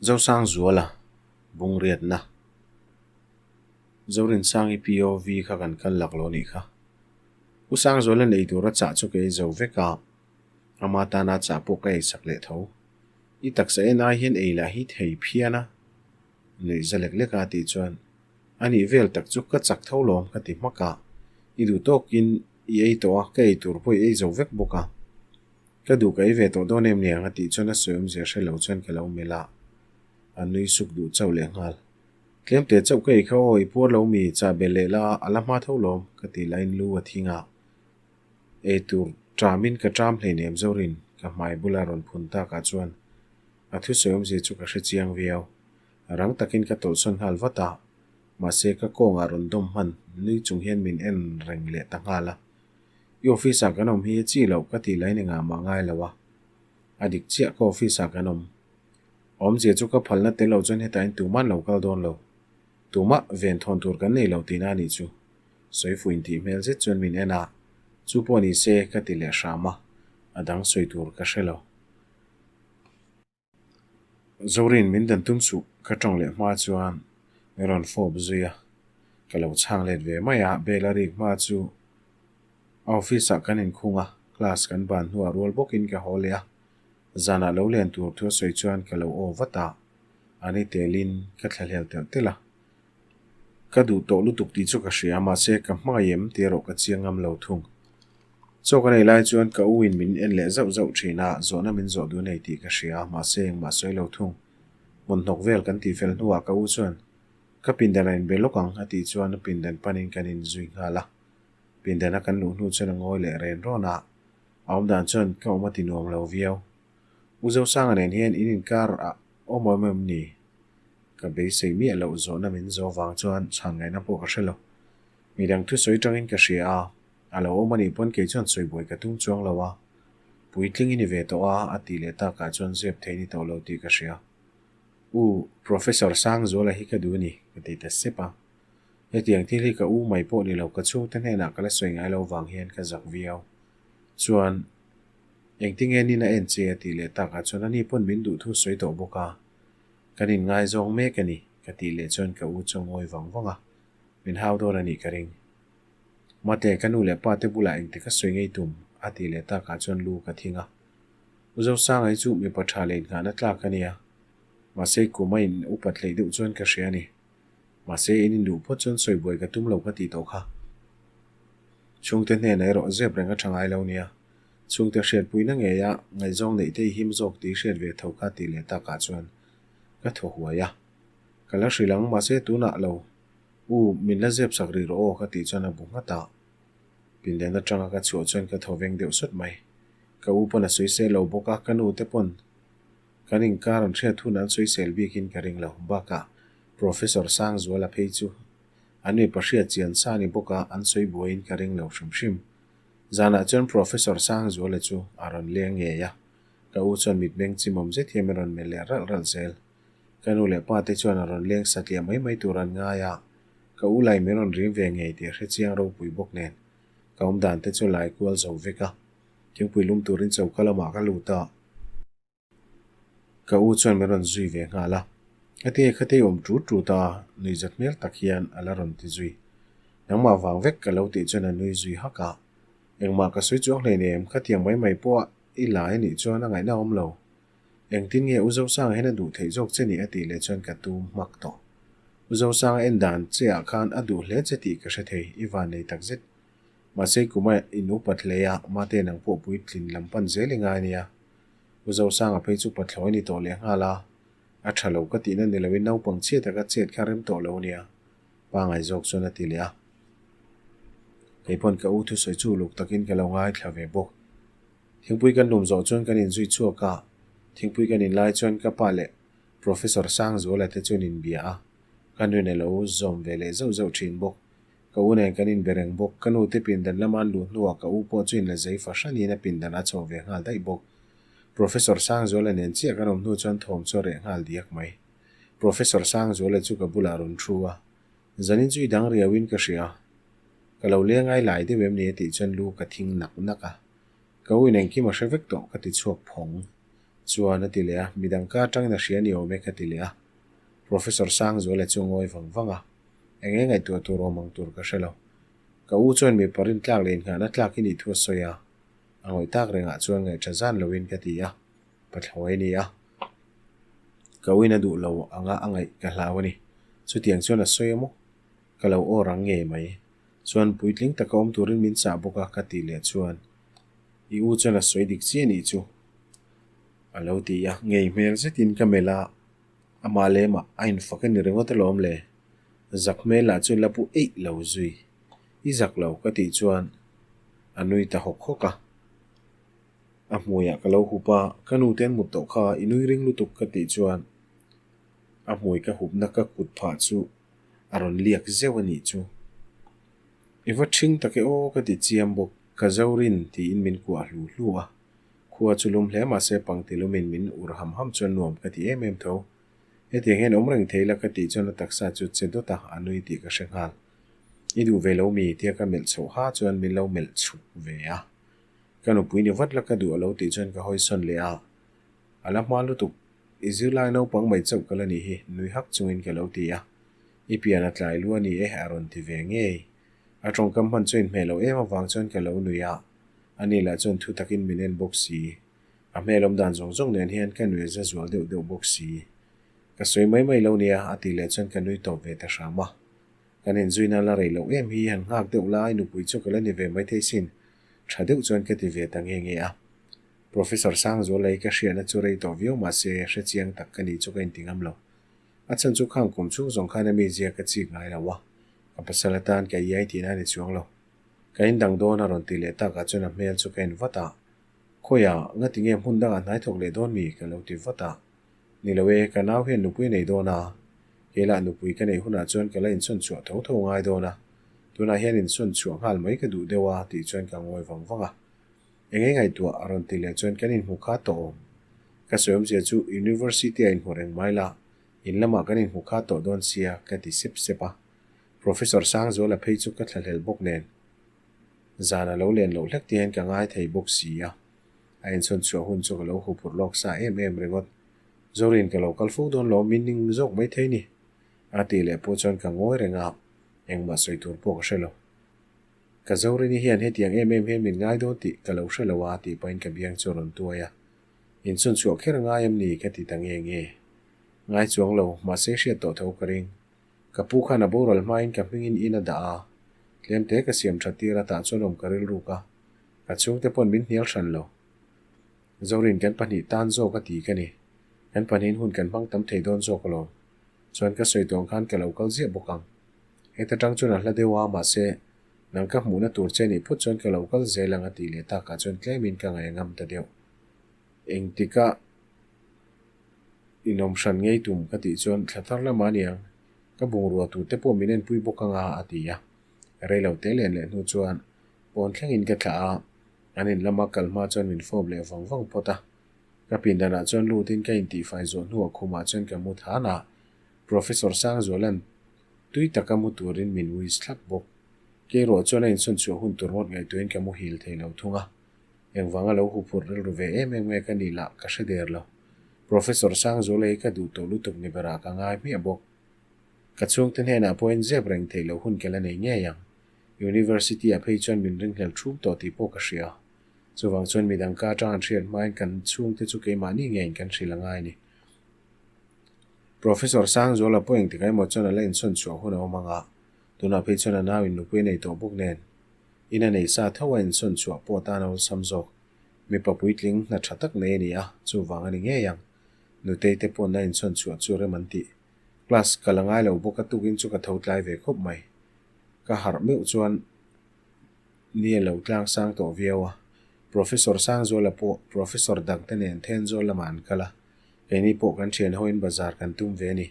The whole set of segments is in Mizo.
Zosangzuala Bungriatna Zorinsangi POV kha kan kal laklawh anih kha. U Sangzuala nei tura chah chu ka ei zo vek a, ama tana chah pawh ka eisak leh tho. I taksa en ai hian ei lah hi thei phian a, nuih za lek lek a tih chuan a nih vel tak chu ka chak tho lawm ka ti hmak a, i duh tawkin i ei tawh a, ka ei tur pawh i ei zo vek bawk a. Ka duh ka ei ve tawh dawn em niang a tih chuan a sawi awmzia hre lo chuan ka lo melh a, a nui suk duh chauh leh nghal. Tlem teh chauh ka ei kha aw, i puar lo mi, chah belh leh la, a la hma tho lawm, ka tih laiin lu a thing a. Ei tur ṭamin ka ṭam hleinem Zorin, ka hmai bula rawn phun takah chuan a thusawi awmzia chu ka hre chiang viau. Rang takin ka tawlhsawn nghal vat a, mahse ka kawngah rawn dawm hman nui chung hian min en reng leh ta nghal a. I office ah kan awm hi a chi loh ka tih lain engah mah ngai lo a, a dik chiah ka office ah kan awm. Awmzia chu ka phalna tel lo chuan hetah in tumah an lo kal dawn lo. Tumah ven thawn tur kan nei lo tihna a nih chu. Sawifuin tih hmel zet chuan min en a, chu pawh ni se ka ti leh hram a, a dang sawi tur ka hre lo. Zorin min dan tum suh ka tawng leh hma chuan min rawn fawp zui a, ka lo chhang let ve mai a, bell a rik hma chu a office ah kan inkhung a, class kan ban hnuah rual bawkin ka haw leh a, zanah lo len tur thu a sawi chuan ka lo aw vat a, a ni telin ka thlahlel telh telh a. Ka duh tawh lutuk tih chu ka hria, mahse ka hmangaih em tih erawh ka chiang ngam lo thung. Chaw ka nei lai chuan ka u in min en leh zauh zauh thin a, zawhna min zawh duh nei tih ka hria, mahse engmah sawi lo thung. Hmun hnawk vel kan tih fel hnuah ka u chuan, Ka pindan a inbe lawk ang a tih chuan a pindan panin kan inzui nghal a. Pindana kan luh hnu chuan a ngawi leh ren rawn a, a awmdan chuan ka awm a ti nuam lo viau. U Zosanga nen hian in inkar ah awm awm em ni? Ka beisei miah loh zawhna min zawh vang chuan chhan ngaihna pawh ka hre lo. Midang thusawi tangin ka hria a, a lo awm anih pawn kei chuan sawi buai ka tum chuang lo a. Puitling i ni ve tawh a, a tih leh takah chuan zep thei ni tawh lo tih ka hria. U, Professor Sangzuala hi ka duh a ni, ka ti ta sep a. Hetiang thil hi ka u mai pawh ni lo, ka chhungte hnenah ka la sawi ngai lo vang hian ka zak viau. Chuan, engtinge nin a en che a tih leh takah chuan ani pawn min duh thu sawi tawh bawk a. Kan inngaizawng mek a ni, ka tih leh chuan ka u chu a ngawi vang vang a, min hau dawn a nih ka ring. Mate, ka nu leh pa te bulah engti ka sawi ngei tum? a tih leh takah chuan lu ka thing a. U Zosanga hi chu mipa tha leh innghahna tlak a nia. Mahse, kum a in upat hleih deuh chuan ka hria a ni. Mahse, in induh phawt chuan sawi buai ka tum lo ka tih tawh kha. Chhungte hnenah erawh zep reng a tha ngai lo nia. Chhungte hriatpuina ngeia ngaihzawng neih te i him zawk tih hriat ve tho kha tih leh takah chuan ka thaw huai a. Ka la hrilh ang, mahse tunah lo u min la zep sak rih rawh aw ka tih chuan a bu nghat a. Pindan atanga ka chhuah chuan ka thaw veng deuh sawt mai. Ka u pawn a sawisel lo bawk a, ka nu te pawn kan inkar an hriat hun an sawisel bikin ka ring lo. Bakah Professor Sangzuala phei chu an mipa hriat chian sa ni bawk a, an sawi buaiin ka ring lo hrim hrim. Zanah chuan Professor Sangzuala chu a rawn leng ngei a, ka u chuan mitmeng chimawm zet hian min rawn melh leh ralh ralh zel. Ka nu leh pa te chuan a rawn leng satliah mai mai tur an ngai a, ka u lai min rawn rim ve ngei tih a hre chiang ropui bawk nen ka awmdan te chu lai kual zo vek a, thingpui lum turin choka lamah ka lut a. Ka u chuan min rawn zui ve nghal a, Heti khatei awm tut tut a, nuihzat hmel tak hian a la rawn ti zui. Nangmah vang vek ka lo tih chuan a nui zui hak a, Engmah ka sawi chuang hleinem, khatiang mai mai pawh a i lai a nih chuan a ngaihna awm lo. Engtin nge U Zosanga hian a duh theih zawk che ni a tih leh chuan ka tum hmak tawh. U Zosanga en dan che ah khan a duh hle che tih ka hre thei, i van nei tak zet. Mahse kum a in upat hle a, mate nang pawh puitlin lam pan zel i ngai nia. U Zosanga phei chu pathlawi ni tawh leh nghal a, a tha lo ka tihna ni loin naupang chhiat taka chet kha rem tawh lo nia, pangai zawk chuan a ti leh a. Kei pawn ka u thusawi chu uluk takin ka lo ngaithla ve bawk. Thingpui kan lum zawh chuan kan inzui chhuak a, thingpui kan inlai chuan ka pa leh Professor Sangzuala te chuan inbia a, ka nuin a lo zawm ve leh zauh zauh thin bawk. Ka u nen kan inbe reng bawk. Ka nu te pindan lama an luh hnuah ka u pawh chu inla zei fahranin a pindan a chho ve nghal daih bawk. Professor Sangzuala nen chiah kan awm hnu chuan thawm chu a reh nghal diak mai. Professor Sangzuala chu ka bulah a rawn thu a, Zanin chu i dang riauin ka hria. Ka lo leng ai lai deuh em ni a tih chuan lu ka thing nak nak a. Ka u in engkim a hre vek tawh ka ti chhuak phawng. Chuan a ti leh a, midang ka atangin a hria ni awm e ka ti leh a. Professor Sangzuala chu a ngawi vang vang a, eng nge ngaihtuah tur awm ang tur ka hre lo. Ka u chuan mipa rintlak leh inngahna tlak i nih thu a sawi a, a ngawih tak rengah chuan ngaihṭha zan loin ka ti a, pathlawi a ni a. Ka uin a duh lo anga a ngaih ka hlau a ni. Chutiang chuan a sawi a maw? Ka lo aw rang ngei mai. Chuan puitling taka awm turin min chah bawk a ka tih leh chuan i u chuan a sawi dik chiah nih chu a lo ti a, ngei hmel zetin ka melh a, amah lemah a infak a ni ringawt alawm le. Zak hmel lah chu la pu eih lo zui. I zak lo ka tih chuan a nui ta hawk hawk a. A hmuiah ka lo hup a, ka nu te an mut tawh kha i nui ring lutuk ka tih chuan a hmui ka hupna ka kut phah chu a rawn liak zeuh a nih chu. I va ṭhing tak e aw ka ti chiam bawk, ka zo rin tiin min kuah hlu hlu a. Khua chu lum hle mah se pangti lumin min ur ham ham chuan nuam ka ti em em tho. Hetiang hian awm reng thei la ka tih chuan a taksa chu che dawt a, a nui tih ka hre nghal. I duh ve lo mi? tia ka melh chhoh ha chuan min lo melh chhuk ve a. Ka nupui ni vat la ka duh a lo tih chuan ka hawi sawn leh a. A la hma lutuk, i zirlai naupang mai chauh ka la nih hi, nui hak chungin ka lo ti a. I pian a tlai lu a ni e, a rawn ti ve ngei. A tawngkam hman chu inhmeh loh em avang chuan ka lo nui a, ani lah chuan thu takin min en bawk si. A hmel awm dan zawng zawng nen hian ka nui a za zual deuh deuh bawk si. Ka sawi mai mai lo nia, a tih leh chuan ka nui tawp ve ta hram a. Kan inzuina la rei loh em hi han nghak deuh lai nupui chu ka la ni ve maithei sin, tha deuh chuan ka ti ve ta nge nge a. Professor Sangzualei ka hriatna chu rei tawh viau mahse hre chiang tak ka nih chu ka inti ngam lo. A chhan chu khang kum chhung zawng khan a mizia ka chik ngai lo a, ka pasal atan ka iai tihna a ni chuang lo. Ka indang dawn a rawn ti leh takah chuan a hmel chu ka en vat a, Khawiah, ngati nge hmun dangah hnai thawk leh dawn mi? ka lo ti vat a. Ni lo e, ka nau hian nupui a nei dawn a, keilah nupui ka neih hunah chuan ka la insawn chhuah tho tho ngai dawn a, tunah hian insawn chhuah nghal mai ka duh deuh a tih chuan ka ngawi vang vang a. Eng eng ngaihtuah a rawn ti leh chuan kan inhmu kha tawh awm. Ka sawi awmzia chu University a inhmu reng mai la, in lamah kan inhmu kha tawh dawn sia ka ti sep sep a. Professor Sangzuala phei chu ka thlahlel bawk nen zan a lo len loh hlek te hian ka ngai thei bawk si a. A inchhawn chhuah hun chu ka lo huphurh lawk sa em em ringawt. Zorin ka lo kal fo dawn lo, min ning zawk mai thei ni. A tih leh pawh chuan ka ngawi reng a, engmah sawi tur pawh ka hre lo. Ka Zorini hian hetiang em em hian min ngai dawn tih ka lo hre lo a tih pahin ka biang chu a rawn tuai a. Inchhawn chhuah kher a ngai em ni ka ti ta nge nge. Ngai chuang lo, mahse hriat tawh tho ka ring. Ka pu khan a boral hmain ka hmingin in a dah a, tlemte ka siam that tir a tah chuan awm ka rilruk a, ka chhungte pawn min hnial hran lo. Zorin kan pahnih tan zawk a ti ka ni. Kan pahnihin hun kan hmang tam thei dawn zawk alawm. Chuan ka sawi tawng khan ka lo kal ziah bawk ang. Heta tang chuan a hla deuh a, mahse nang ka hmuhna tur che nih phut chuan ka lo kal zel ang a tih leh takah chuan tlemin ka ngaih a ngam ta deuh. Engtikah inawm hran ngei tum ka tih chuan thla thar lamah a niang, ka bungrua tur te pawh min enpui bawk anga a ti a. Reilo te len leh hnu chuan pawn thlengin ka thlah a, an in lama kal hma chuan min fawp leh vang vang phawt a. Ka pindanah chuan lutin ka intihfai zawh hnuah khumah chuan ka mu than a, Professor Sangzuala'n tui taka mu turin min wish thlap bawk. Keiruah chuan a insawn chhuah hun tur ngawt ngaihtuahin ka muhil thei lo thung a. Engvanga lo huphurh rilru ve em em nge ka nih lah ka hre der lo. Professor Sangzuala hi ka duh tawh lutuk ni berah ka ngai hmiah bawk. Ka chhungte hnenah pawhin zep reng theih loh hun ka la nei ngei ang. University-ah phei chuan min ringhlel thum tawh tih pawh ka hria. Chuvang chuan midang ka atang an hriat hmain kan chhungte chu keimahni ngeiin kan hrilh a ngai a ni. Professor Sangzuala pawh engtikah emaw chuan a la insawn chhuah hun a awm ang a, tunah phei chuan a nauin nupui a nei tawh bawk nen. In a nei sa tho a insawn chhuah pawh atan a awlsam zawk. Mipa puitling hna tha tak nei a ni a, chuvang a ni ngei ang. Nutei te pawn a insawn chhuah chu rem an tih. Class ka la ngai lo bawk a tukin chu ka tho tlai ve khawp mai. Ka harh meuh chuan ni a lo tlang sang tawh viau a. Professor Sangzuala pawh Professor dangte nen Thenzawl lamah an kal a, keini pawh kan thian hoin bazar kan tum ve a ni.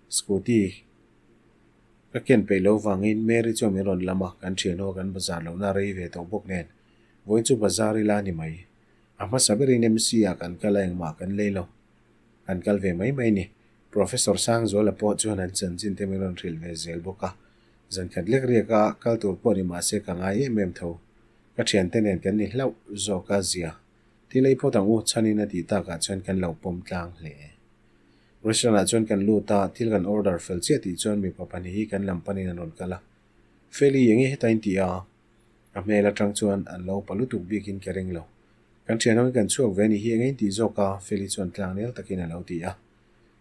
Scooty ka ken peih lo vangin Mary chuan min rawn lam a, kan thian ho kan bazar lohna a rei ve tawh bawk nen vawiin chu bazar ila a ni mai. A hmasa berin MC ah kan kal a engmah kan lei lo. Kan kal ve mai mai ni. Professor Sangzuala pawh chuan an chanchin te min rawn hrilh ve zel bawk a. Zan khat lek riak a kal tur pawh ni mahse ka ngai em em tho. Ka thiante nen kan ni hlauh zawk a zia. Thil ei phawt ang u, chhanin a tih takah chuan kan lo pawm tlang hle. Restaurant ah chuan kan lut a, thil kan order fel chiah tih chuan mipa pahnih hi kan lam panin an rawn kal a. Feli, enge heta in tih a? A hmel atang chuan an lo pa lutuk bikin ka ring lo. Kan thian ho hi kan chhuak ve a nih hi enge in tih zawk a? Feli chuan tlang nel takin a lo ti a.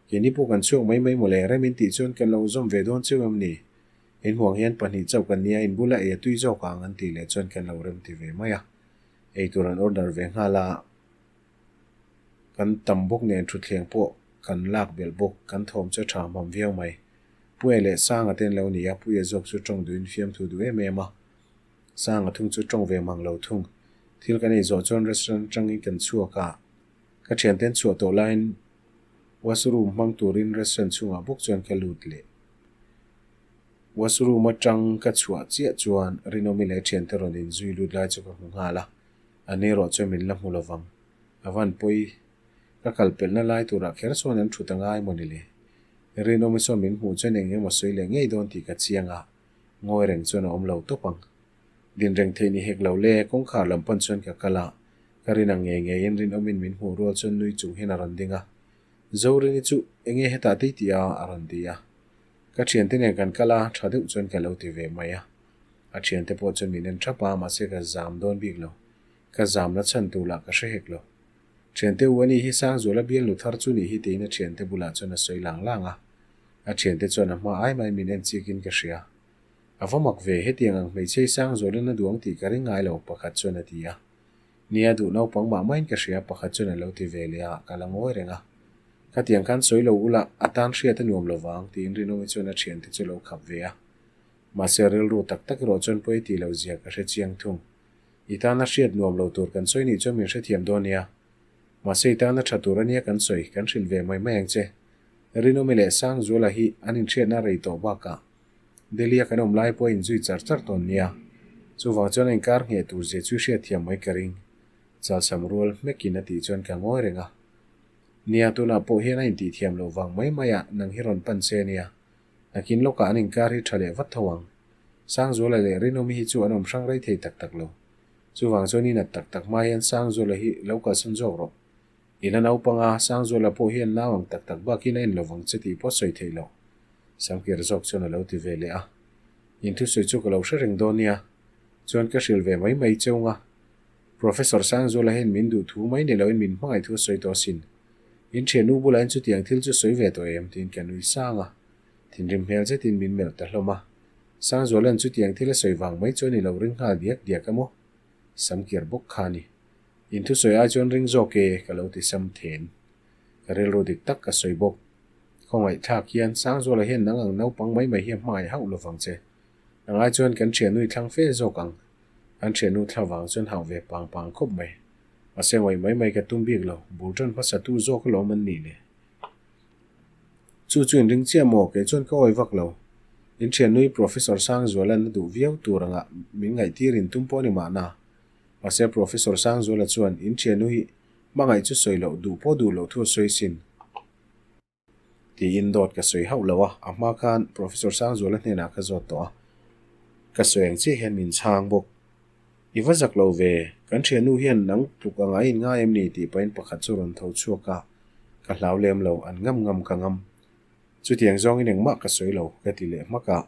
Keini pawh kan chhuak mai mai mawle, rem in tih chuan kan lo zawm ve dawn cheu em ni? In huang hian pahnih chauh kan nia, in bula ei a tui zawk ang an tih leh chuan kan lo rem ti ve mai a. Eitur an order ve nghal a, kan tam bawk nen thutthleng pawh kan lak belh bawk, kan thawm chu a tha hmam viau mai. Puia leh Sanga te an lo ni a, Puia zawk chu tawng duhin fiamthu duh em em a, Sanga thung chu tawng ve mang lo thung. Thil kan ei zawh chuan restaurant atangin kan chhuak a, ka thiante an chhuah tawh laiin washroom hmang turin restaurant chhungah bawk chuan ka lut leh. Washroom atang ka chhuah chiah chuan Rinawmi leh thiante rawn inzui lut lai chu ka hmu nghal a, a ni erawh chuan min la hmu lovang. A van pawi, ka kal pelhna lai turah kher chuan an thut a ngai maw ni le? Rinawmi chuan min hmuh chuan eng emaw sawi leh ngei dawn tih ka chiang a, ngawi reng chuan a awm lo tawp ang. Din reng theih ni hek lo le, kawngkhar lam pan chuan ka kal a, ka rin ang ngei ngeiin Rinawmin min hmuh rual chuan nui chung hian a rawn ding a, Zorini chu enge hetah tei tih a? a rawn ti a. Ka thiante nen kan kal a, tha deuh chuan ka lo ti ve mai a. A thiante pawh chuan min en thap a, mahse ka zam dawn bik lo. Ka zamna chhan tur lah ka hre hek lo. Thiante u ani hi Sangzuala bialnu thar chu nih hi tiin a thiante bulah chuan a sawi lang lang a. A thiante chuan a hma ai mai min en chikin ka hria. A va mak ve, hetiang ang hmeichhia hi Sangzuala'n a duang tih ka ring ngai lo, pakhat chuan a ti a. Nia duh naupang mah maiin ka hria, pakhat chuan a lo ti ve leh a, ka la ngawi reng a. Khatiang khan sawi lo ula, a tan hriat a nuam lo vang, tiin Rinawmi chuan a thiante chu lo khap ve a. Mahse rilru tak tak erawh chuan pawi tih lo zia ka hre chiang thung. I tana hriat nuam lo tur kan sawi nih chuan min hrethiam dawn nia. Mahse i tana tha tur ania kan sawi, kan hrilh ve mai mai ang che. Rinawmi leh Sangzuala hi an inhriatna rei tawh bakah Delhi-a kan awm lai pawh a inzui char char tawn nia. Chuvang chuan a inkar ngheh tur zia chu hriatthiam mai ka ring. Chalsam rual hmekin a tih chuan ka ngawi reng a. Nia, tunah pawh hian a intihthiam loh vang mai mai a, nang hi rawn pan che nia. Nakin lawkah an inkar hi tha leh vat tho ang. Sangzuala leh Rinawmi hi chu an awm hrang rei thei tak tak lo. Chuvang chuan i nat tak tak hma hian Sangzuala hi lo kalsan zawk rawh. I la naupang a, Sangzuala pawh hian nau ang tak tak bakin a en lovang che tih pawh sawi theih loh. Samkir zawk chuan a lo ti ve leh a. In thusawi chu ka lo hre reng dawn nia. Chuan ka hrilh ve mai mai cheu nga. Professor Sangzuala hian min duh thu mai ni loin min hmangaih thu a sawi tawh asin. In thiannu bulah hian chutiang thil chu sawi ve tawh em? tiin ka nui sang a. Thinrim hmel zetin min melh ta hlawm a. Sangzuala'n chutiang thil a sawi vang mai chuan i lo ring nghal diak diak a maw? Samkir bawk kha a ni. In thusawi ai chuan ring zawk e, ka lo ti sam then. Ka rilru dik tak ka sawi bawk. Khawngaihthlak hian Sangzuala hian nang ang naupang mai mai hi a hmangaih hauh lovang che. A ngai chuan kan thiannu i thlang fe zawk ang. Kan thiannu thla vang chuan hauh ve pang pang khawp mai. Mahse ngawih mai mai ka tum bik lo, bul tan hmasa tu zawk alawm an nih le. Chu chu in ring chiah maw? Kei chuan ka awi vak lo. In thiannu hi Professor Sangzuala'n a duh viau tur angah min ngaihtir in tum pawh a ni mahna. Mahse Professor Sangzuala chuan in thiannu hi hmangaih chu sawi loh duh pawh duh loh thu a sawi sin. Tiin dawt ka sawi hauh lo a, a hma khan Professor Sangzuala hnenah ka zawt tawh a, ka sawi ang chiah hian min chhang bawk. I va zak lo ve, kan thiannu hian nang tluk anga a inngai em ni tih pahin pakhat chu rawn tho chhuak a, ka hlau lem lo, an ngam ngam ka ngam. Chutiang zawngin engmah ka sawi lo, ka ti leh hmak a.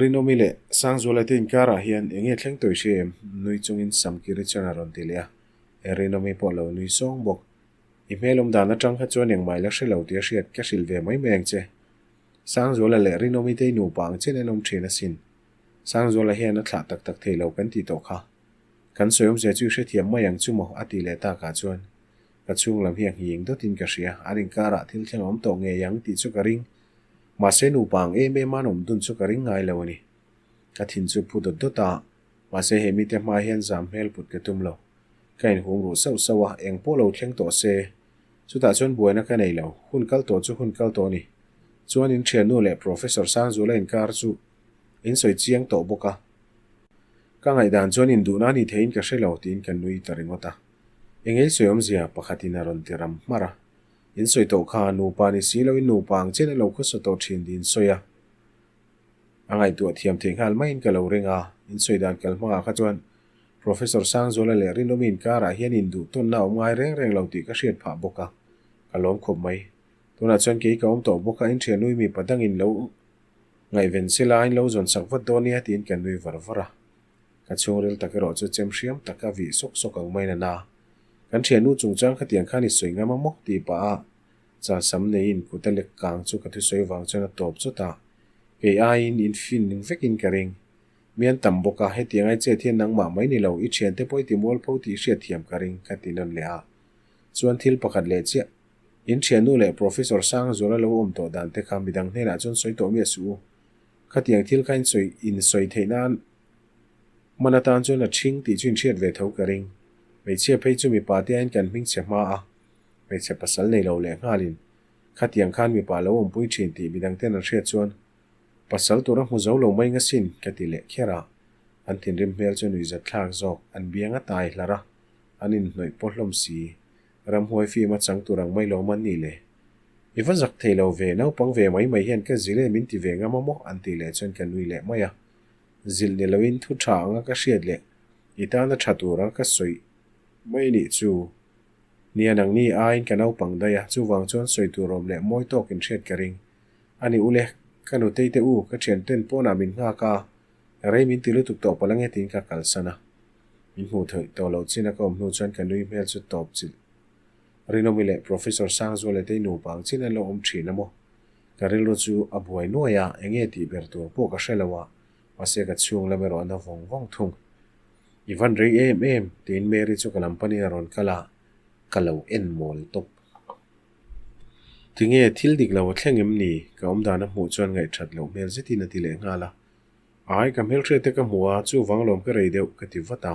Rinawmi leh Sangzuala te inkarah hian eng nge thleng tawih hria em? Nui chungin Samkiri chuan a rawn ti leh a, Rinawmi pawh a lo nui sawng bawk. I hmel awm dan atang kha chuan engmah i la hre lo tih a hriat ka hrilh ve mai mai ang che. Sangzuala leh Rinawmi te i nupa ang chian en awm thin asin. Sangzuala hian a thlah tak tak thei lo kan tih tawh kha. Kan sawi awmzia chu i hrethiam mai ang chu maw a tih leh takah chuan ka chhung lam hi a nghing dawtin ka hria. An inkarah thil thleng a awm tawh ngei ang tih chu ka ring. Mahse nupa ang em em an awm dun chu ka ring ngai lo a ni. Ka thin chu phu dawt dawt a, mahse he mite hma hian zam hmel put ka tum lo. Ka inhum ruh sauh sauh a, eng pawh lo thleng tawh se. Chutah chuan buaina ka nei lo, hun kal tawh chu hun kal tawh a ni. Chuan in thiannu leh Professor Sangzula inkar chu in sawi chiang tawh bawk a. Ka ngaihdan chuan induhna a ni theiin ka hre lo tiin ka nui ta ringawt a. Eng ei sawi awmzia pakhatin a rawn ti ram hmarh a. In sawi tawh kha nupa ni si loin nupa ang chian a lo khawsa tawh thin tiin sawi a. A ngaihtuah thiam theih nghal maiin ka lo ring a, in sawi dan kal hmangah kha chuan. Professor Sangzuala leh Rinawmi inkarah hian induh tawnna a awm ngai reng reng lo tih ka hriat phah bawk a, ka lawm khawp mai. Tunah chuan kei ka awm tawh bawk a, inthianui mipa dangin lo ngaihven se la, in lo zawn sak vat dawn nia tiin ka nui var var a. Ka chhungril tak erawh chu chem hriam taka vih sawk sawk ang maiin a na. Kan thiannu chungchang khatiang khan i sawi ngam a maw? tih pah a chalsam neiin kut a lek kang chu ka thusawi vang chuan a tawp chawt a, kei aiin in fin vekin ka ring. Mi an tam bawk a, hetiang ai chet hian nangmah mai ni lo, i thiante pawh i ti mualpho tih hriat thiam ka ring, ka ti nawn leh a. Chuan thil pakhat leh chiah, in thiannu leh Professor Sangzuala lo awm tawh dan te kha midang hnenah chuan sawi tawh miah suh u. Khatiang thil kha in sawi in sawi theih nan hman atan chuan a ṭhing tih chu in hriat ve tho ka ring. Hmeichhia phei chu mipa te aiin kan hming chhe hma a, hmeichhe pasal nei lo leh nghalin khatiang khan mipa lo awmpui ṭhin tih midang ten an hriat chuan Pasal tur a hmu zo lo mai ngasin ka ti leh kher a, an thinrim hmel chu nuihzat thlak zawk, an biang a tai hlar a, an inhnawih pawh hlawm si. Ramhuai fim a chang tur ang mai lo man ni le. I va zak thei lo ve, naupang ve mai mai hian ka zil e min ti ve ngam a maw? an tih leh chuan ka nui leh mai a. Zilh ni loin thu tha anga ka hriat leh i tana tha tura ka sawi mai nih chu. Nia nangni aiin ka naupang daih a, chuvang chuan sawi tur awm leh mawi tawkin hriat ka ring. A ni ule, ka nutei te u, ka thianten pawnah min nghak a, rei min ti lutuk tawh palh ange tiin ka kalsan a. Min hmuh theih tawh loh chin a ka awm hnu chuan ka nui hmel chu tawp chilh. Rinawmi leh Professor Sangzuala te nupa ang chin an lo awm thin a maw? Ka rilru chu a buai nuai a, enge tih ber tur pawh ka hre lo a, mahse ka chhung lam erawh a na vawng vawng thung. I van rei em em, tiin Mary chu ka lam panin a rawn kal a, ka lo en mawl tawp. Tinge thil dik lo a thleng em ni? Ka awm dan a hmuh chuan ngaihthat loh hmel zetin a ti leh nghal a. Ai, ka hmelhriat te ka hmu a, chuvang lawm ka rei deuh ka ti vat a.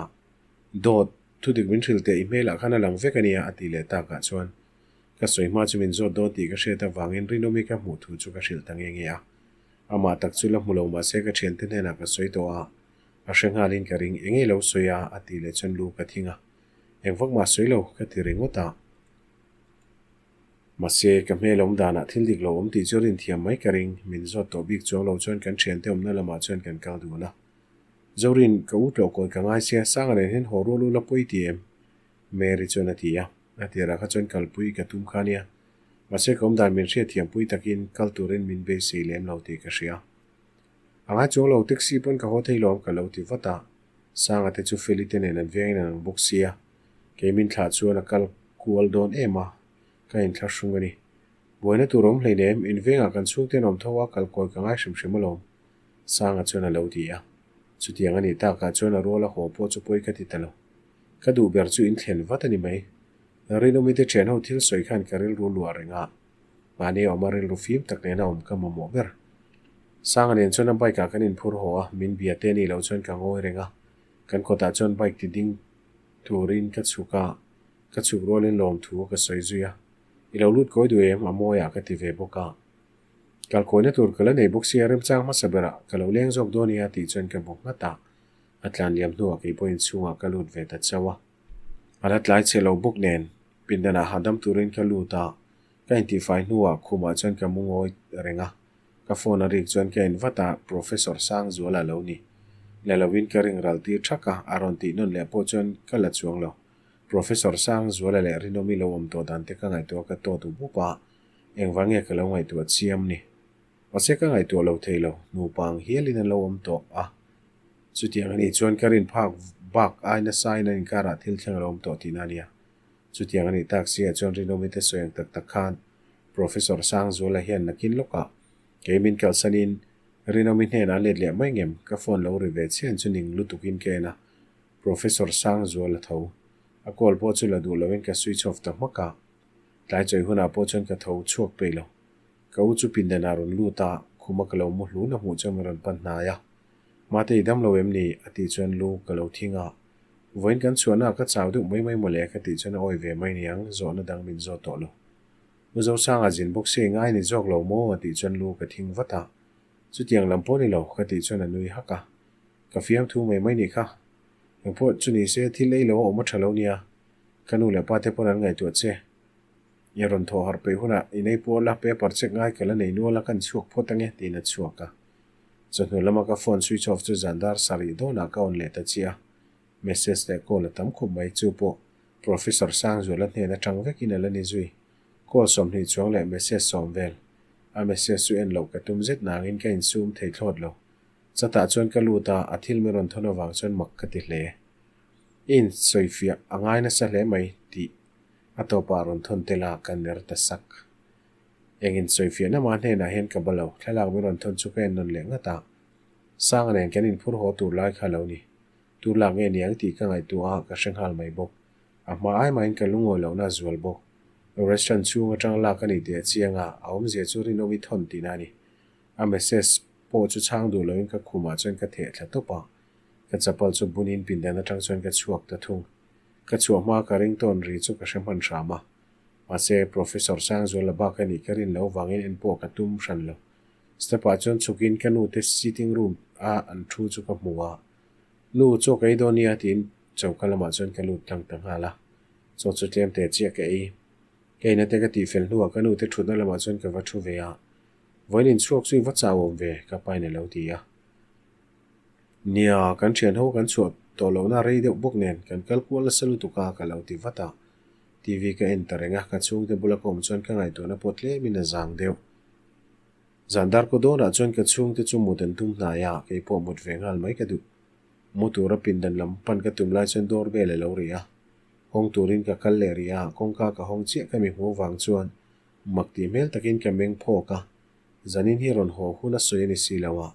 Dawt, thu dik min hrilh teh i hmelah khan a lang vek a nia a ti leh takah chuan ka sawi hma chu min zawt dawn tih ka hriat avangin Rinawmi ka hmuh thu chu ka hrilh ta nge nge a. Amah tak chu la hmu lo mahse ka thiante hnenah ka sawi tawh a, a hre nghalin ka ring eng nge lo sawi a a tih leh chuan lu ka thing a. Eng vak mah sawi lo ka ti ringawt a. Mahse, ka hmel awm danah thil dik lo awm tih chu rin thiam mai ka ring, min zawt tawh bik chuang lo chuan kan thiante awmna lamah chuan kan kal dun a. Zorin, ka u tlawh kawi ka ngai sia, Sanga nen hian haw rual u la pawi ti em? Mary chuan a ti a, a tirah kha chuan kalpui ka tum kha nia. Mahse, ka awm dan min hriatthiampui takin kal turin min beisei lem lo tih ka hria. A ngai chuang lo, taxi pawn ka haw thei lo ang ka lo ti vat a, Sanga te chu Feli te nen an vengin an ang bawk sia. Kei min thlah chuan a kal kual dawn em a, ka inthla hrung a ni. Buaina tur awm hleinem, in vengah kan chhungte an awm tho a, kal kawi ka ngai hrim hrim alawm, Sanga chuan a lo ti a. Chutiang a nih takah chuan a rual a haw pawh chu pawi ka ti ta lo. Ka duh ber chu in thlen vat a ni mai. Rinawmi te thian ho thil sawi khan ka rilru luah reng a, mahni a awm a rilru fim tak nena awm ka mamawh ber. Sanga nen chuan a bike ah kan inphur haw a, min bia te nih loh chuan ka ngawi reng a, kan kawtah chuan bike ti ding Turin ka chhuk a, ka chhuk rualin lawmthu ka sawi zui a, I lo lut kawi duh em? A mawiah ka ti ve bawk a. Kal kawina tur ka la nei bawk sia, remchang hmasa berah ka lo leng zawk dawn nia tih chuan ka bu nghat a, a tlan liam hnuah kei pawhin chhungah ka lut ve ta chauh a. A la tlai chhe lo bawk nen, pindanah hahdam turin ka lut a, ka intihfai hnuah khumah chuan ka mu ngawi reng a. Ka phone a rik chuan ka en vat a, Professor Sangzuala a lo ni. La lovin ka ring ral tir thak a, a rawn tih nawn leh pawh chuan ka la chuang lo. Professor Sangzuala leh Rinawmi lo awm tawh dan te ka ngaihtuah ka tawt up up a, engvang nge ka lo ngaihtuah chiam ni? Mahse ka ngaihtuah lo thei lo, nupa ang hialin an lo awm tawh a. Chutiang a nih chuan ka rin phak bak ai nasain an inkarah thil thleng a lo awm tawh tihna a nia. Chutiang a nih tak siah chuan Rinawmi te sawi ang tak tak khan Professor Sangzuala hian nakin lawkah kei min kalsanin Rinawmi hnenah a let leh mai ngem ka phone lo ri ve chian chu ning lutukin ka en a, Professor Sangzuala tho. A call pawh chu la duh loin ka switch off ta hmak a, tlai chawi hunah pawh chuan ka tho chhuak peih lo. Ka u chu pindanah rawn lut a, khuma ka lo mu hlun a hmuh chuan min rawn pan hnai a. Mate i dam lo em ni? a tih chuan lu ka lo thing a. Vawiin kan chhuahnaah ka chau deuh mai mai mawle ka tih chuan a awi ve mai niang, zawhna dang min zawt tawh lo. U Zosanga zin bawk si ngai ni zawk lo maw? a tih chuan lu ka thing vat a. Chutiang lam pawh ni lo, ka tih chuan a nui hak a. Ka fiam thu mai mai nih kha. Engpawh chu ni se thil ei lo a awm a tha lo nia. Ka nu leh pa te pawn an ngaihtuah che. I rawn thawh harh peih hunah i nei pual a, paper check ngai ka la nei nual a, kan chhuak phawt ange, tiin a chhuak a. Chawhnu lama ka phone switch off chu zan dar sarih dawnah ka on leh ta chiah a. Message leh call a tam khawp mai, chu pawh Professor Sangzuala hnen atang vekin a la ni zui. Call 20 chuang leh message 10 vel. A message chu en loh ka tum zet nangin ka insum thei thlawt lo. Chatah chuan ka lut a, a thil min rawn thawn avang chuan mak ka ti hle. I insawifiah a ngai nasa hle mai tih a tawpah rawn thawn tel a, ka ner ta sak. Eng insawifiahna mah hnenah hian ka ba lo, thlalak min rawn thawn chu ka en nawn leh ngat a. Sanga nen kan inphur haw tur lai kha lo ni. Tur lak nge niang tih ka ngaihtuah a, ka hre nghal mai bawk. A hma ai mahin ka lungawi lohna a zual bawk. Restaurant chhung atang lak a ni tih a chiang a, a awmzia chu rinawm i thawn tihna a ni. A message pawh chu chhang duh loin ka khumah chuan ka theh thla tawp a, ka chapal chu bunin pindan atang chuan ka chhuak ta thung. Ka chhuah hma ka ringtawn ri chu ka hre hman hram a. Mahse, Professor Sangzuala bak a nih ka rin loh vangin en pawh ka tum hran lo. Step ah chuan chhukin ka nu te sitting room a an thu chu ka hmu a, Nu, chaw ka ei dawn nia tiin choka lamah chuan ka lut tlang ta nghal a. Chaw chu tlem teh chiah ka ei. Ka ina te ka tihfel hnuah ka nu te thutna lamah chuan ka va thu ve a. Vawiin inchhuak chu i va chau awm ve, ka pain a lo ti a. Nia, kan thian ho kan chhuah tawh lohna rei deuh bawk nen kan kal kual nasa lutuk a, ka lo ti vat a. TV ka en ta reng a, ka chhungte bula ka awm chuan ka ngaihtuahna pawh tlemin a zang deuh. Zan dar kaw dawnah chuan ka chhungte chu mut an tum hnai a, kei pawh mut ve nghal mai ka duh. Mu tura pindan lam pan ka tum lai chuan door bell a lo ri a. Hawng turin ka kal leh rih a, kawngka ka hawng chiah ka mi hmuh vang chuan mak tih hmel takin ka meng phawk a. Zanin hi rawn haw hun a sawi a ni si lo a,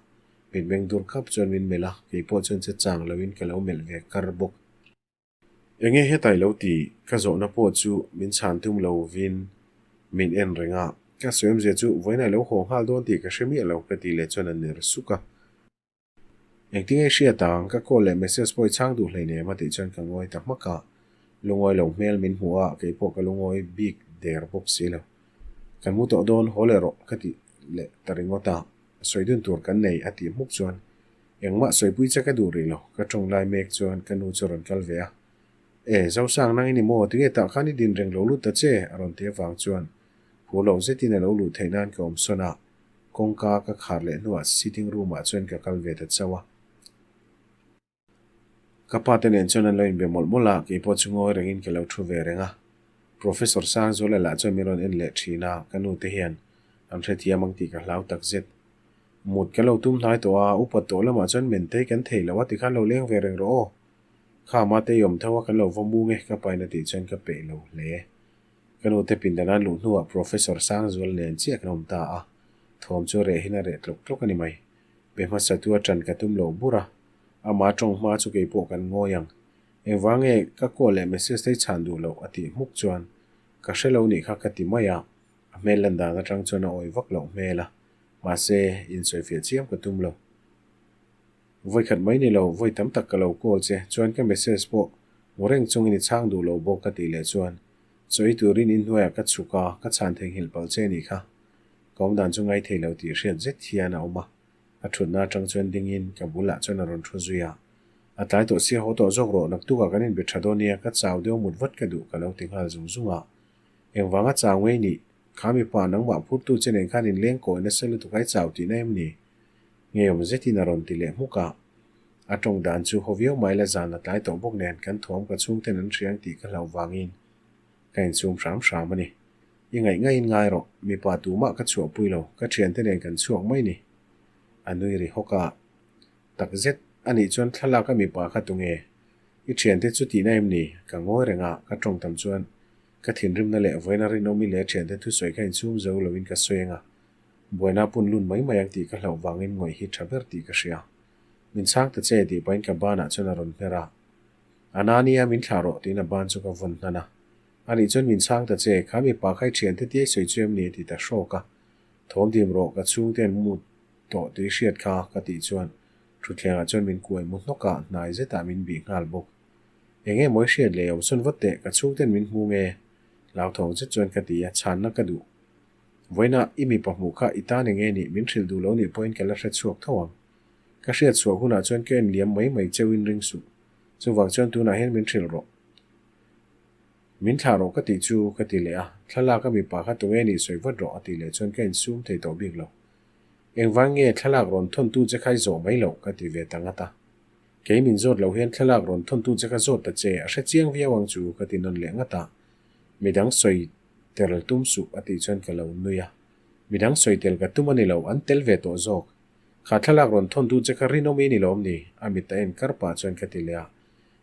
mitmeng dur khap chuan min melh a, kei pawh chuan che chang loin ka lo melh ve kar bawk. Enge hetai lo ti ka zawhna pawh chu min chhan tum lo vin min en reng a, ka sawiawmzia chu vawiinah lo haw nghal dawn tih ka hre miah lo ka tih leh chuan a ner suk a. Engtin nge hriat ang, ka call leh message pawh i chhang duh hleinem a tih chuan ka ngawi ta hmak a, lungawi lo hmel min hmuh a, kei pawh ka lungawi bik der bawk si lo. Kan mu tawh dawn haw leh rawh ka tih leh ta ringawt a, sawi dun tur kan nei a tih hmuk chuan Engmah sawipui che ka duh rih lo, ka tawng lai mek chuan ka nu chu rawn kal ve a. E, Zosang nang i ni maw? Tinge tah khan i din reng lo lut ta che? a rawn ti avang chuan phur loh zetin a lo luh theih nan ka awm sawn a, kawngka ka khar leh hnuah sitting room ah chuan ka kal ve ta chauh a. Ka pa te nen chuan an lo inbe mawlh mawlh a, kei pawh chu ngawi rengin ka lo thu ve reng a. Professor Sangzuala lah chuan min rawn en leh thin a, ka nu te hian an hrethiam ang tih ka hlau takzet. Mut ka lo tum hnai tawh a, upat tawh lamah chuan mentei kan thei lo a tikhan lo leng ve reng rawh aw. Kha ama te i awm tho a kan lo va mung e ka pain a tih chuan ka peih lo hle. Ka nu te pindan an luh hnuah Professor Sangzuala nen chiah kan awm ta a, thawm chu rehin a reh tlawk tlawk a ni mai. Be hmasa tu a ṭan ka tum lo bur a, ama ṭawng hma chu kei pawh kan ngawi ang. Engvang nge ka call leh message te i chhan duh loh a tih hmuk chuan ka hre lo nih kha ka ti mai a, a hmel lan dan aṭang chuan a awi vak loh hmel a. Mahse, insawifiah chiam ka tum lo. Vawi khat mai ni lo, vawi tam tak ka lo call che, chuan ka message pawh hmu reng chungin i chhang duh lo bawk ka tih leh chuan chawi turin inhnuaiah ka chhuk a, ka chhan theihnghilh palh che nih kha. Ka awmdan chu ngai thei lo tih hriat zet hian a awm a, a thutna atang chuan dingin ka bulah chuan a rawn thu zui a. A tlai tawh sia haw tawh zawk rawh, naktukah kan inbe tha dawn nia, ka chau deuh mut vat ka duh ka lo ti nghal zung zung a. Engvanga chau ngei nih? Kha mipa nangmah phurtu che nen khan inleng kawi nasa lutuk ai chau tihna em ni? Ngeiawm zetin a rawn ti leh hmuk a. A tawng dan chu haw viau mai la zan a tlai tawh bawk nen kan thuam ka chhungten an hriang tih ka hlauh vangin ka insum hram hram a ni. I ngaih ngaihin ngai rawh, mipa tumah ka chhuahpui lo, ka thiante nen kan chhuak mai ni. A nui ri hawk a. Tak zet a nih chuan thlalak a mipa kha tunge? I thiante chu tihna em ni? Ka ngawi reng a, ka tawng tam chuan Ka thinrimna leh vawiina rinawmi leh thiante thusawi kha inchhum zo loin ka sawi ang a, buaina pun lun mai mai ang tih ka hlauh vangin ngawih hi tha ber tih ka hria. Min chhang ta che tih pahin ka banah chuan a rawn hmer a. A na nia min thlah rawh tiin a ban chu ka vawn hnan a. Anih chuan min chhang ta che, kha mipa kha i thiante tiai sawi chu em ni a ti ta hrawk a. Thawm dim rawh ka chhungte an mu tawh tih hriat kha ka tih chuan thutthlengah chuan min kuai mu hnawk a, hnai zetah min bih nghal bawk. Eng nge mawi hriat leh awm sawn vat teh, ka chhungten min hmu nge? Hlauthawng zet chuan ka ti a, chhanna ka duh. Vawiinah i mipa hmuh kha i tan eng nge nih min hrilh duh lo nih pawhin ka la hre chhuak tho ang. Ka hriat chhuah hunah chuan ka en liam mai mai cheuhin ring suh. Chuvang chuan tunah hian min hrilh rawh. Min thlah rawh ka tih chu ka ti leh a, thlalak a mipa kha tunge nih sawi vat rawh a tih leh chuan ka insum thei tawh bik lo. Engvang nge thlalak rawn thawntu che kha i zawh mai loh ka ti ve ta ngat a. Kei min zawt loh hian thlalak rawn thawntu che kha zawt ta che, a hre chiang viau ang chu ka ti nawn leh ngat a. Midang sawi tel tum suh a tih chuan ka lo nui a. Midang sawi tel ka tum a ni lo, an tel ve tawh zawk. Kha thlalak rawn thawntu che kha rinawm i ni lawm ni? A mit a en kar pah chuan ka ti leh a.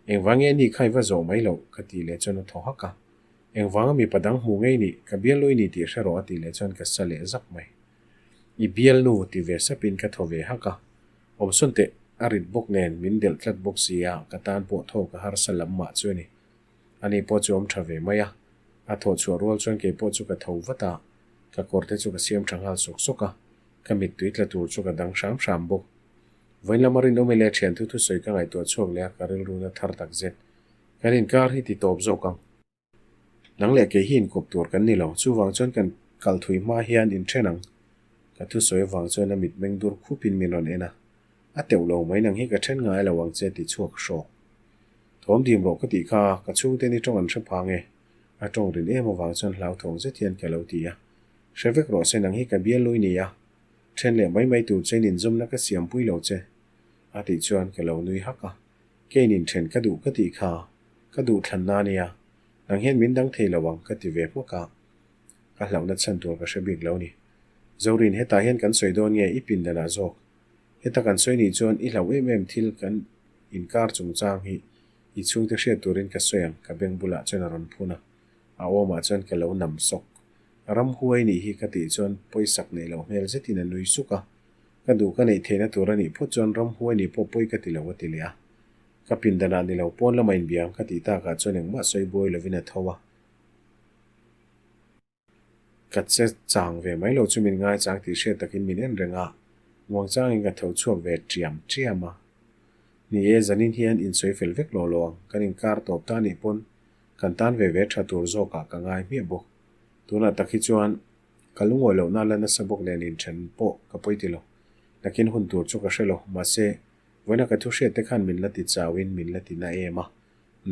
Engvang nge ni kha i va zawh mai loh? ka tih leh chuan a thaw hak a. Engvanga mipa dang hmu ngei nih, ka bialnu i ni tih hre rawh a tih leh chuan ka sa leh zak mai. I bialnu ti ve sapin ka thaw ve hak a. Awmsawn teh, a rit bawk nen min delh tlat bawk si a, ka tan pawh thaw ka harsa lam mah chu a ni. Ani pawh chu awm tha ve mai a, a thawh chhuah rual chuan kei pawh chu ka tho vat a, ka kawr te chu ka siam tha nghal sawk sawk a, ka mittui tla tur chu ka dang hram hram bawk. Vawiin lama rinawm leh thian thu thusawi ka ngaihtuah chhuak leh a, ka rilruna thar tak zet. Kan inkar hi ti tawp zawk ang. Nang leh kei hi inkawp tur kan ni lo, chuvang chuan kan kal thui hma hian inthen ang. Ka thusawi avang chuan a mitmeng dur khupin min rawn en a, A teuh lo mai nang hi ka then ngai lo ang che ti chhuak hrawk. Thawm dim rawh ka tih kha, ka chhungte ni tawng an hre phang e. A tawng rin em avang chuan hlauthawng zet hian ka lo ti a. Hre vek rawh se nang hi ka bial lui ni a, then leh mai mai tur chein inzawmna ka siampui lo che. A tih chuan ka lo nui hak a. Keiin inthen ka duh ka tih kha, ka duh thlanna a nia, nang hian min dang thei lo ang ka ti ve hmawk a. Ka hlauhna chhan tur ka hre bik lo ni. Zorin hetah hian kan sawi dawn nge i pindanah zawk? Heta kan sawi nih chuan i hlauh em em thil kan inkar chungchang hi i chhungte hriat turin ka sawi ang ka beng bulah chuan a rawn phun a, a awmah chuan ka lo nam sawk. Ramhuai nih hi ka tih chuan pawisak neih loh hmel zetin a nui suk a, Ka duh ka neih theihna tur a nih phawt chuan ramhuai nih pawh pawi ka ti lo a ti leh a. Ka pindanah ni lo pawn lama inbiang ka tih takah chuan engmah sawi buai lovin a tho a. Ka che chang ve mai lo chu min ngaichang tih hriat takin min en reng a, muangchangin ka tho chhuak ve ṭiam ṭiam a. Ni e, zanin hian insawi fel vek lo lo ang, kan inkar tawp ta nih pawn kan tan ve ve ṭha tur zawkah ka ngai hmiah bawk. Tunah tak hi chuan Ka lungawi lohna la nasa bawk nen inthen pawh ka pawi ti lo. Nakin hun tur chu ka hre lo. Mahse, vawiina ka thu hriat te khan min la ti chauin min la ti na em a.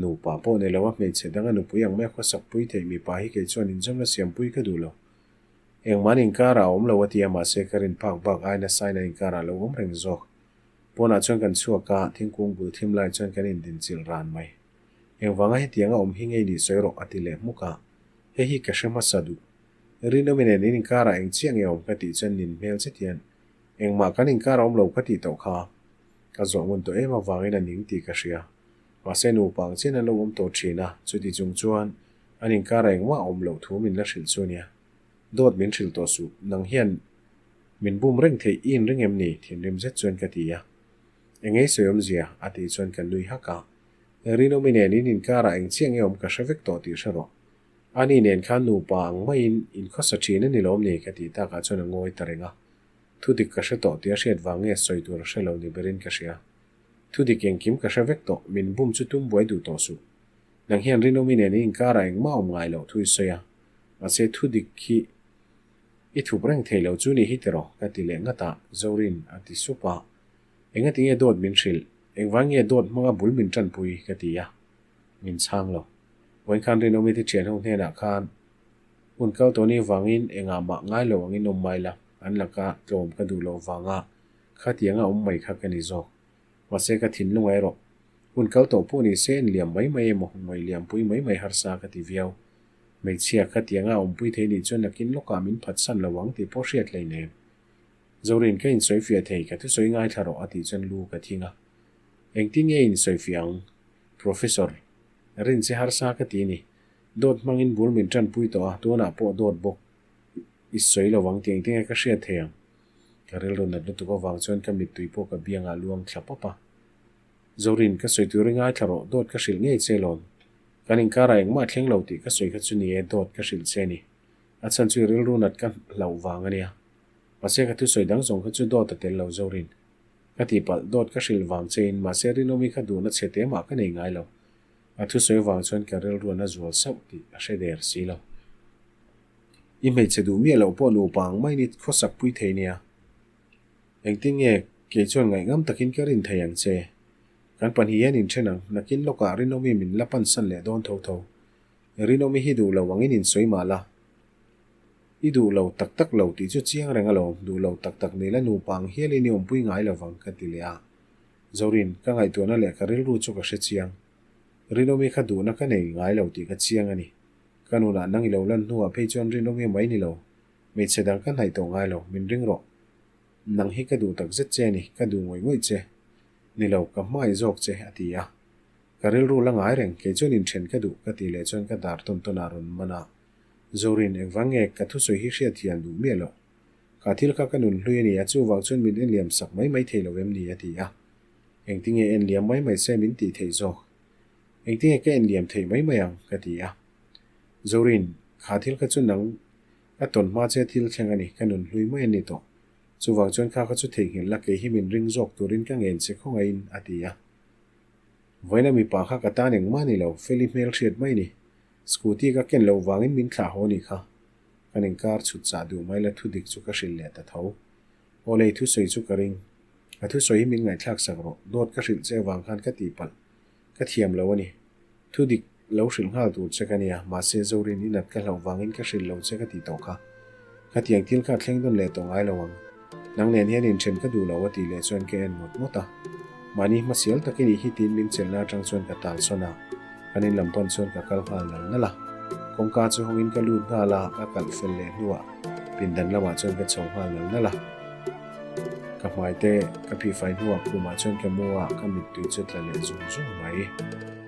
Nupa pawh nei lo a hmeichhe danga nupui ang mai a khawsak pui theih mipa hi kei chuan inzawmna siampui ka duh lo. Engmah an inkarah a awm lo a ti a, mahse ka rin phak bak ai nasain an inkarah a lo awm reng zawk. Pawnah chuan kan chhuak a, thingkung bul thim lai chuan kan indinchilh ran mai. Engvanga hetianga awm hi ngei nih sawi rawh a ti leh hmuk a, hei hi ka hre hmasa duh. Rinawmi nen in inkarah eng chiah nge awm ka tih chuan nin hmel zet hian engmah kan inkarah awm lo ka tih tawh kha ka zawh ngun tawh em avangin a ning tih ka hria. Mahse nupa ang chian an lo awm tawh thin a, chuti chung chuan an inkarah engmah a awm loh thu min la hrilh chu nia. Dawt min hrilh tawh suh, nang hian min bum reng theih i inring em ni? thinrim zet chuan ka ti a. Engei sawi awmzia? a tih chuan ka nui hak a. Rinawmi nen in inkarah eng chiah nge awm ka hre vek tawh tih hre rawh. Ani nen khan nupa ang maiin inkhawsa thin a ni lawm ni ka tih takah chuan a ngawi ta reng a. Thudik ka hre tawh tih a hriat vang nge sawi tur a hre lo ni berin ka hria. Thudik engkim ka hre vek tawh, min bum chu tum buai duh tawh suh. Nang hian Rinawmi nen i inkarah engmah awm ngai loh thu i sawi a, mahse thudik hi i thup reng thei lo chu ni hi tiraw ka ti leh ngat a, Zorin a ti sup a. Engati nge dawt min hrilh? Engvang nge dawt hmanga bul min tanpui? ka ti a, min chhang lo. Vawinkhan Rinawmi te thian ho hnenah khan hun kal tawh ni vangin engah mah ngai lo angin awm mai la, an laka tlawm ka duh loh vanga khatianga awm mai kha ka ni zawk. Mahse ka thinlung erawh hun kal tawh pawh ni se en liam mai mai emaw ngawi liampui mai mai harsa ka ti viau. Hmeichhia khatianga awmpui thei nih chuan nakin lawkah min phatsan lo ang tih pawh hriat hleinem. Zorin ka insawifiah thei ka thusawi ngaithla rawh a tih chuan lu ka thing a. Engtin nge insawifiah ang? Professor, Rin che harsa ka ti ni. Dawt hmangin bul min tanpui tawh a, tunah pawh dawt bawk i sawi lo ang tih engtin nge ka hriat thei ang? Ka rilru nat lutuk avang chuan ka mittui pawh ka biangah luang thla pawp a. Zorin, ka sawi tur i ngaithla rawh, dawt ka hrilh ngei che lawm. Kan inkarah engmah thleng lo tih ka sawi kha chu ni e, dawt ka hrilh che ni. A chhan chu i rilru nat ka hlauh vang a nia. Mahse ka thusawi dang zawng kha chu dawt a tel lo Zorin. Ka tihpalh dawt ka hrilh vang chein mahse Rinawmi kha duhna chhe te mah ka nei ngai lo. A thusawi vang chuan ka rilruan a zual sauh tih a hre der si lo. I hmeichhe duh miah loh pawh nupa ang mai ni khawsak pui thei nia. Engtin nge kei chuan ngaihngam takin ka rin thei ang che? Kan pahnih hian inthen ang, nakin lawkah Rinawmi min la pansan leh dawn tho tho. Rinawmi hi duh lo angin insawi mah la. I duh lo tak tak lo tih chu chiang reng alawm, duh lo tak tak nila nupa ang hialin i awmpui ngai lovang ka ti leh a. Zorin, ka ngaihtuahna leh ka rilru chu ka hre chiang. Rinawmi kha duhna ka nei ngai lo tih ka chiang a ni. Ka nunah nang i lo lan hnuah phei chuan Rinawmi mai ni lo, hmeichhe dang ka hnaih tawh ngai lo, min ring rawh. Nang hi ka duh tak zet che a ni, ka duh ngawih ngawih che. Ni lo, ka hmangaih zawk che, a ti a. Ka rilru la ngai reng, kei chuan inthen ka duh, ka tih leh chuan ka dar tawn tawn ah rawn man a. Zorin, engvang nge ka thusawi hi hriat hian duh miah loh? Ka thil kha ka nun hlui a ni a, chuvang chuan min enliam sak mai mai thei lo em ni? a ti a. Engtinge enliam mai mai se min tih theih zawk? Engtinge ka enliam theih mai mai ang? ka ti a. Zorin, kha thil kha chu nang ka tawn hma che thil thleng a ni, ka nun hlui mai a ni tawh. Chuvang chuan kha kha chu theihnghilh la kei hi min ring zawk turin ka ngen che khawngaihin, a ti a. Vawiina mipa kha ka tan engmah ni lo, Feli hmel hriat mai ni. Scooty ka ken loh vangin min thlah haw ni kha. Kan inkar chhut chah duh mai la thudik chu ka hrilh leh ta tho. Aw lei thusawi chu ka ring. A thusawi hi min ngaihthlak sak rawh. Dawt ka hrilh che avang khan ka tihpalh. Ka thiam lo a ni. Thudik lo hrilh nghal tur che ka nia, mahse Zorin i nat ka hlauh vangin ka hrilh lo che ka tih tawh kha. Khatiang thil kha a thleng dawn leh tawh ngai lo ang. Nang nen hian inthen ka duh lo a tih leh chuan ka en ngawt ngawt a. Mahni hmasial takin i hi tiin min chelhna atang chuan ka tal sawn a, kan in lam pan chuan ka kal nghal nal nal a. Kawngka chu hawngin ka lut nghal a, ka kalh fel leh hnuah pindan lamah chuan ka chho nghal nal nal a. Ka hmai te ka phihfai hnuah khumah chuan ka mu a, ka mittui chu tla leh zung zung mai.